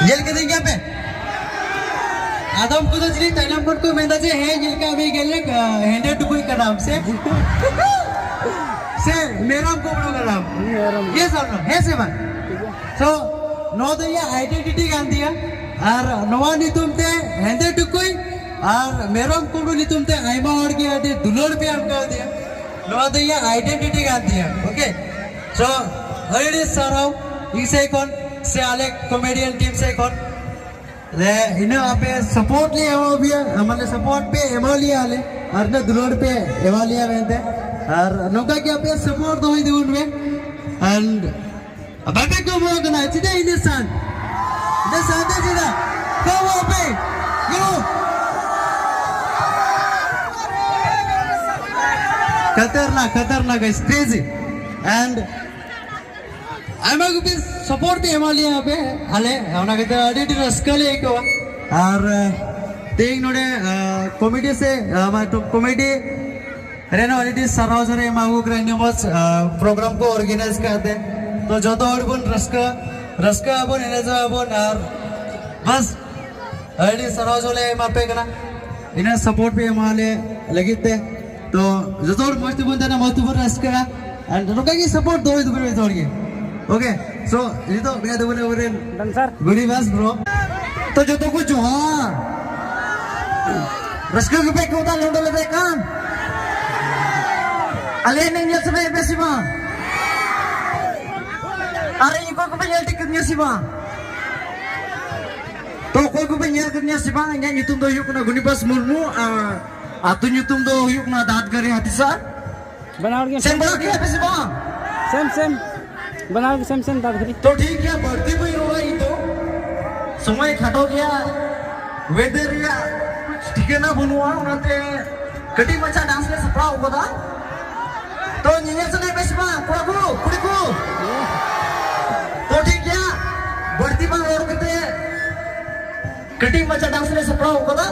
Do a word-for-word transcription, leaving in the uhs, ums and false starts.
ᱧᱮᱞ ᱠᱮᱫᱮᱧ ᱜᱮᱭᱟ ᱯᱮ? ᱟᱫᱚᱢ ᱠᱚᱫᱚ ᱪᱮᱫ ᱛᱟᱭᱱᱚᱢ ᱠᱷᱚᱱ ᱠᱚ ᱢᱮᱱᱫᱟ ᱡᱮ, "ᱦᱮᱸ, ᱧᱮᱞ ᱠᱟᱜ ᱢᱮ, ᱜᱮᱞ ᱞᱮᱠ, ᱟ, ᱦᱮᱸᱫᱮ ᱴᱩᱠᱩᱡ ᱠᱟᱱᱟᱢ ᱥᱮ, ᱥᱮ ᱢᱮᱨᱚᱢ ᱠᱩᱢᱵᱽᱲᱩ ᱠᱟᱱᱟᱢ?" ᱢᱮᱨᱚᱢ᱾ Yes or no? ᱦᱮᱸ ᱥᱮ ᱵᱟᱝ? So, ᱱᱚᱣᱟ ᱫᱚ ᱤᱧᱟᱹᱜ identity ᱠᱟᱱ ᱛᱤᱧᱟ᱾ ᱟᱨ ᱱᱚᱣᱟ ᱧᱩᱛᱩᱢ ᱛᱮ ᱦᱮᱸᱫᱮ ᱴᱩᱠᱩᱡ ᱟᱨ ᱢᱮᱨᱚᱢ ᱠᱩᱢᱵᱽᱲᱩ ᱧᱩᱛᱩᱢ ᱛᱮ ᱟᱭᱢᱟ ᱦᱚᱲ ᱜᱮ ᱟᱹᱰᱤ ᱫᱩᱞᱟᱹᱲ ᱯᱮ ᱮᱢ ᱠᱟᱣᱫᱤᱧᱟ᱾ ᱱᱚᱣᱟ ᱫᱚ ᱤᱧᱟᱹᱜ identity ᱠᱟᱱ ᱛᱤᱧᱟ᱾ Okay? So, ᱟᱹᱰᱤ ᱟᱹᱰᱤ ᱥᱟᱨᱦᱟᱣ ᱤᱧ ᱥᱮᱫ ᱠᱷᱚᱱ ᱥᱮ ᱟᱞᱮ comedian team ᱥᱮᱫ ᱠᱷᱚᱱ᱾ ᱞᱮ ᱤᱱᱟᱹ ᱟᱯᱮ support ᱞᱮ ᱮᱢᱟ ᱯᱮᱭᱟ, ᱢᱟᱱᱮ support ᱯᱮ ᱮᱢᱟ ᱞᱮᱭᱟ ᱟᱞᱮ, ᱟᱨ ᱤᱱᱟᱹ ᱫᱩᱞᱟᱹᱲ ᱯᱮ ᱮᱢᱟ ᱞᱮᱭᱟ ᱢᱮᱱᱛᱮ᱾ ᱟᱨ ᱱᱚᱝᱠᱟ ᱜᱮ ᱟᱯᱮ support ᱫᱚᱦᱚᱭ ᱛᱟᱵᱚᱱ ᱯᱮ᱾ And ᱵᱟᱯᱮ ᱠᱚᱢᱚᱜ ᱠᱟᱱᱟ, ᱪᱮᱫᱟᱜ ᱤᱱᱟᱹ ᱥᱟᱱ? ᱤᱱᱟᱹ ᱥᱟᱱ ᱫᱚ ᱪᱮᱫᱟᱜ? ᱠᱚᱢᱚᱜ ᱯᱮ᱾ ᱜᱚ᱾ ᱠᱷᱟᱛᱟᱨᱱᱟᱠ, ᱠᱷᱟᱛᱟᱨᱱᱟᱠ, guys, crazy. And ᱟᱭᱢᱟ ᱜᱮᱯᱮ support ᱯᱮ ᱮᱢᱟ ᱞᱮᱭᱟ ᱟᱯᱮ, ᱟᱞᱮ ᱚᱱᱟ ᱠᱷᱟᱹᱛᱤᱨ ᱟᱹᱰᱤ ᱟᱹᱰᱤ ᱨᱟᱹᱥᱠᱟᱹ ᱞᱮ ᱟᱹᱭᱠᱟᱹᱣᱟ᱾ ᱟᱨ, ᱟᱸ, ᱛᱮᱦᱮᱧ ᱱᱚᱰᱮ, ᱟᱸ, comedy ᱥᱮ, ᱟᱸ, ᱢᱟᱱᱮ comedy ᱨᱮᱱ ᱦᱚᱸ ᱟᱹᱰᱤ ᱟᱹᱰᱤ ᱥᱟᱨᱦᱟᱣ ᱡᱚᱱᱮ ᱮᱢᱟ ᱠᱚ ᱠᱟᱱᱟ, ᱤᱱᱟᱹ ᱢᱚᱡᱽ, ᱟᱸ, program ᱠᱚ organize ᱠᱟᱜ ᱛᱮ᱾ ᱛᱚ ᱡᱚᱛᱚ ᱦᱚᱲ ᱵᱚᱱ ᱨᱟᱹᱥᱠᱟᱹ, ᱨᱟᱹᱥᱠᱟᱹ ᱟᱵᱚᱱ, ᱮᱱᱮᱡᱚᱜ ᱟᱵᱚᱱ ᱟᱨ ᱵᱟᱥ ᱟᱹᱰᱤ ᱥᱟᱨᱦᱟᱣ ᱡᱚᱱᱮ ᱮᱢᱟ ᱯᱮ ᱠᱟᱱᱟ᱾ ᱤᱱᱟᱹ support ᱯᱮ ᱮᱢᱟ ᱞᱮ ᱞᱟᱹᱜᱤᱫ ᱛᱮ᱾ ᱛᱚ ᱡᱚᱛᱚ ᱦᱚᱲ ᱢᱚᱡᱽ ᱛᱮᱵᱚᱱ ᱛᱟᱦᱮᱱᱟ, ᱢᱚᱡᱽ ᱛᱮᱵᱚᱱ ᱨᱟᱹᱥᱠᱟᱹᱜᱼᱟ᱾ And ᱱᱚᱝᱠᱟ ᱜᱮ support ᱫᱚᱦᱚᱭ ᱛᱟᱵᱚᱱ ᱯᱮ ᱡᱚᱛᱚ ᱦᱚᱲ ᱜᱮ᱾ Okay, so ᱱᱤᱛᱚᱜ ᱢᱮᱱᱟᱜ ᱛᱟᱵᱚᱱᱟ ᱟᱵᱚᱨᱮᱱ dancer᱾ ᱵᱩᱰᱤ ᱵᱟᱥ bro᱾ ᱛᱚ ᱡᱚᱛᱚ ᱠᱚ ᱡᱚᱦᱟᱨ᱾ ᱨᱟᱹᱥᱠᱟᱹ ᱜᱮᱯᱮ ᱟᱹᱭᱠᱟᱹᱣ ᱫᱟ ᱞᱩᱰᱟᱹ ᱞᱮᱵᱮᱫ ᱠᱟᱱ? ᱟᱞᱮ ᱮᱱᱮᱡ ᱧᱮᱞ ᱥᱟᱱᱟᱭᱮᱫ ᱯᱮ ᱥᱮ ᱵᱟᱝ? ᱟᱨ ᱤᱧ ᱚᱠᱚᱭ ᱠᱚᱯᱮ ᱧᱮᱞ ᱴᱷᱤᱠ ᱠᱟᱹᱫᱤᱧᱟ ᱥᱮ ᱵᱟᱝ? ᱛᱚ ᱚᱠᱚᱭ ᱠᱚᱯᱮ ᱧᱮᱞ ᱠᱟᱹᱫᱤᱧᱟ ᱥᱮ ᱵᱟᱝ? ᱤᱧᱟᱹᱜ ᱧᱩᱛᱩᱢ ᱫᱚ ᱦᱩᱭᱩᱜ ᱠᱟᱱᱟ ᱜᱩᱱᱤᱵᱟᱥ ᱢᱩᱨᱢᱩ᱾ ᱟᱨ ᱟᱹᱛᱩ ᱧᱩᱛᱩᱢ ᱫᱚ ᱦᱩᱭᱩᱜ ᱠᱟᱱᱟ ᱫᱟᱸᱛᱜᱟᱹᱨᱤ ᱦᱟᱹᱛᱤᱥᱟᱨ᱾ ᱵᱟᱱᱟ ᱦᱚᱲ ᱜᱮ ᱥᱮᱱ ᱵᱟᱲᱟ ᱠᱮᱜᱼᱟ ᱯᱮ ᱥᱮ ᱵᱟᱝ? ᱥᱮᱢ, ᱥᱮᱢ᱾ ᱵᱟᱱᱟ ᱦᱚᱲ ᱜᱮ ᱥᱮᱢ, ᱥᱮᱢ ᱫᱟᱸᱛᱜᱟᱹᱨᱤ᱾ ᱛᱚ ᱴᱷᱤᱠ ᱜᱮᱭᱟ, ᱵᱟᱹᱲᱛᱤ ᱵᱟᱹᱧ ᱨᱚᱲᱟ ᱤᱧ ᱫᱚ᱾ ᱥᱚᱢᱚᱭ ᱠᱷᱟᱴᱚ ᱜᱮᱭᱟ, weather ᱨᱮᱭᱟᱜ ᱴᱷᱤᱠᱟᱹᱱᱟ ᱵᱟᱹᱱᱩᱜᱼᱟ, ᱚᱱᱟᱛᱮ ᱠᱟᱹᱴᱤᱡ ᱢᱟᱪᱷᱟ dance ᱞᱮ ᱥᱟᱯᱲᱟᱣ ᱠᱟᱫᱟ᱾ ᱛᱚ ᱧᱮᱧᱮᱞ ᱥᱟᱱᱟᱭᱮᱫ ᱯᱮ ᱥᱮ ᱵᱟᱝ ᱠᱚᱲᱟ ᱠᱚ, ᱠᱩᱲᱤ ᱠᱚ? ᱛᱚ ᱴᱷᱤᱠ ᱜᱮᱭᱟ, ᱵᱟᱹᱲᱛᱤ ᱵᱟᱝ ᱨᱚᱲ ᱠᱟᱛᱮ ᱠᱟᱹᱴᱤᱡ ᱢᱟᱪᱷᱟ dance ᱞᱮ ᱥᱟᱯᱲᱟᱣ ᱠᱟᱫᱟ᱾